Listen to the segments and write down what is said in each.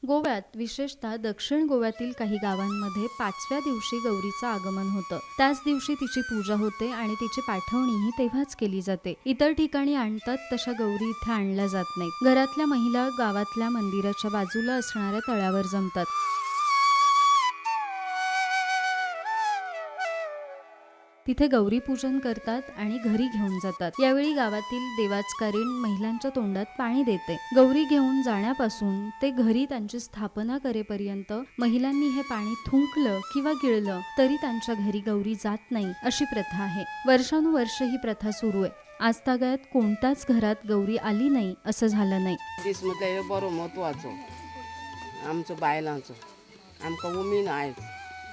गोव्यात, विशेषतः दक्षिण गोव्यातील काही गावांमध्ये 5व्या दिवशी गौरीचं आगमन होतं. त्याच दिवशी तिची पूजा होते आणि तिची पाठवणीही तेव्हाच केली जाते. इतर ठिकाणी आणतात तशा गौरी इथे आणल्या जात नाहीत. घरातल्या महिला गावातल्या मंदिराच्या बाजूला असणाऱ्या तळ्यावर जमतात. तिथे गौरी पूजन करतात आणि घरी घेऊन जातात. यावेळी गावातील देवाचकारीण महिलांच्या तोंडात पाणी देते. गौरी घेऊन जाण्यापासून ते घरी त्यांची स्थापना करेपर्यंत महिलांनी हे पाणी थुंकलं किंवा गिळलं तरी त्यांच्या घरी गौरी जात नाही, अशी प्रथा आहे. वर्षानुवर्ष ही प्रथा सुरू आहे. आजतागायत कोणत्याच घरात गौरी आली नाही असं झालं नाही. दीस म्हटल्यार ह्यो बरो म्हत्वाचो आमचो बायलांचो. आमकां उमेद आयज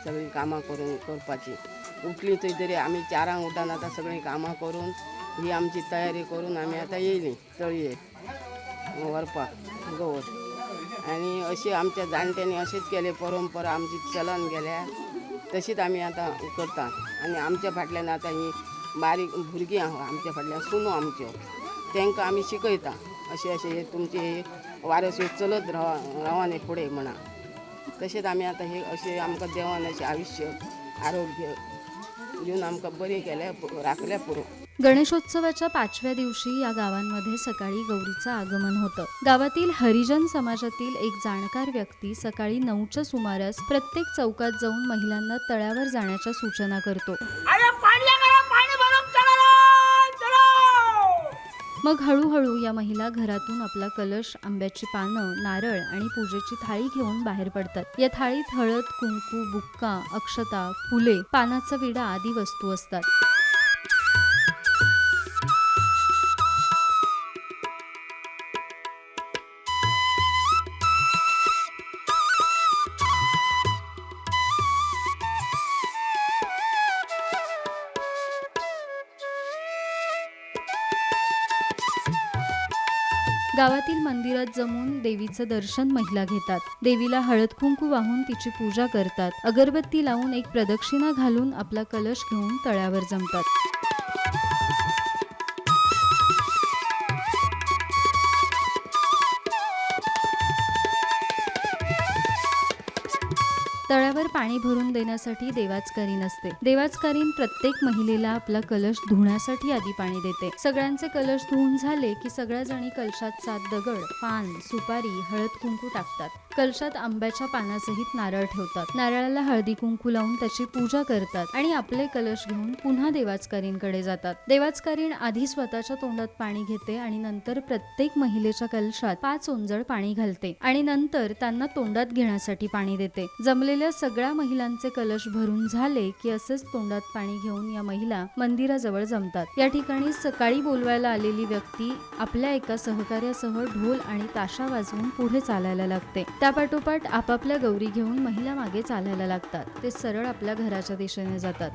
सगळीं कामां करून करपाची. उठली थंय तरी आमी 4 उठान आतां सगळीं कामां करून ही आमची तयारी करून आमी आतां येयली तळयेर व्हरपाक गवर. आनी अशी आमच्या जाणट्यांनी अशेंच केलें, परंपरा आमची चलन गेल्या तशीच आमी आतां करता. आनी आमच्या फाटल्यान आतां ही बारीक भुरगीं आहा, आमच्या फाटल्यान सुनो आमच्यो, तांकां आमी शिकयता अशें अशें हे तुमचे हे वारस हे चलत रावा न्ही फुडें म्हणा. तशेंच आमी आतां हे अशें आमकां देवान अशें आयुश्य आरोग्य दिवन आमकां बरी केल्या राखल्या पुरो. गणेशोत्सवाच्या 5व्या दिवशी या गावांमध्ये सकाळी गौरीचं आगमन होतं. गावातील हरिजन समाजातील एक जाणकार व्यक्ती सकाळी 9च्या सुमारास प्रत्येक चौकात जाऊन महिलांना तळ्यावर जाण्याच्या सूचना करतो. मग हळूहळू या महिला घरातून आपला कलश, आंब्याची पानं, नारळ आणि पूजेची थाळी घेऊन बाहेर पडतात. या थाळीत हळद, कुंकू, बुक्का, अक्षता, फुले, पानाचा विडा आदी वस्तू असतात. गावातील मंदिरात जमून देवीचं दर्शन महिला घेतात. देवीला हळद कुंकू वाहून तिची पूजा करतात. अगरबत्ती लावून एक प्रदक्षिणा घालून आपला कलश घेऊन तळ्यावर जमतात. तळ्यावर पाणी भरून देण्यासाठी देवाचकारीण असते. देवाचकारीण प्रत्येक महिलेला आपला कलश धुण्यासाठी आधी पाणी देते. सगळ्यांचे कलश धुवून झाले की सगळ्या जणी कलशात 7 दगड, पान, सुपारी, हळद कुंकू टाकतात. कलशात आंब्याच्या पानासहित नारळ ठेवतात. नारळाला हळदी कुंकू लावून त्याची पूजा करतात आणि आपले कलश घेऊन पुन्हा देवाचकारीणकडे जातात. देवाचकारीण आधी स्वतःच्या तोंडात पाणी घेते आणि नंतर प्रत्येक महिलेच्या कलशात 5 ओंजळ पाणी घालते आणि नंतर त्यांना तोंडात घेण्यासाठी पाणी देते. जमलेल्या सगळ्या महिलांचे कलश भरून झाले की असेच तोंडात पाणी घेऊन या महिला मंदिराजवळ जमतात. या ठिकाणी सकाळी बोलवायला आलेली व्यक्ती आपल्या एका सहकार्यासह ढोल आणि ताशा वाजवून पुढे चालायला लागते. त्यापाठोपाठ आपापल्या गौरी घेऊन महिला मागे चालायला लागतात. ते सरळ आपल्या घराच्या दिशेने जातात.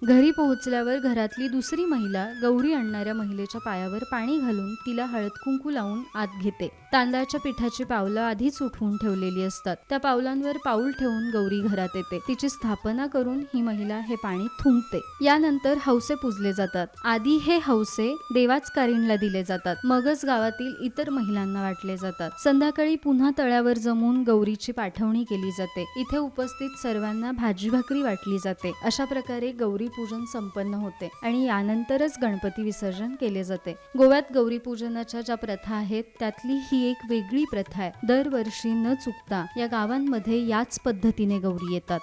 घरी पोहोचल्यावर घरातली दुसरी महिला गौरी आणणाऱ्या महिलेच्या पायावर पाणी घालून तिला हळद कुंकू लावून आत घेते. तांदळाच्या पिठाची पावलं आधीच उठवून ठेवलेली असतात. त्या पावलांवर पाऊल ठेवून गौरी घरात येते. तिची स्थापना करून ही महिला हे पाणी थुंकते. यानंतर हौसे पूजले जातात. आधी हे हौसे देवाचकारीणला दिले जातात, मगच गावातील इतर महिलांना वाटले जातात. संध्याकाळी पुन्हा तळ्यावर जमून गौरीची पाठवणी केली जाते. इथे उपस्थित सर्वांना भाजी भाकरी वाटली जाते. अशा प्रकारे गौरी पूजन संपन्न होते आणि यानंतरच गणपती विसर्जन केले जाते. गोव्यात गौरी पूजनाच्या ज्या प्रथा आहेत त्यातली ही एक वेगळी प्रथा आहे. दरवर्षी न चुकता या गावांमध्ये याच पद्धतीने गौरी येतात.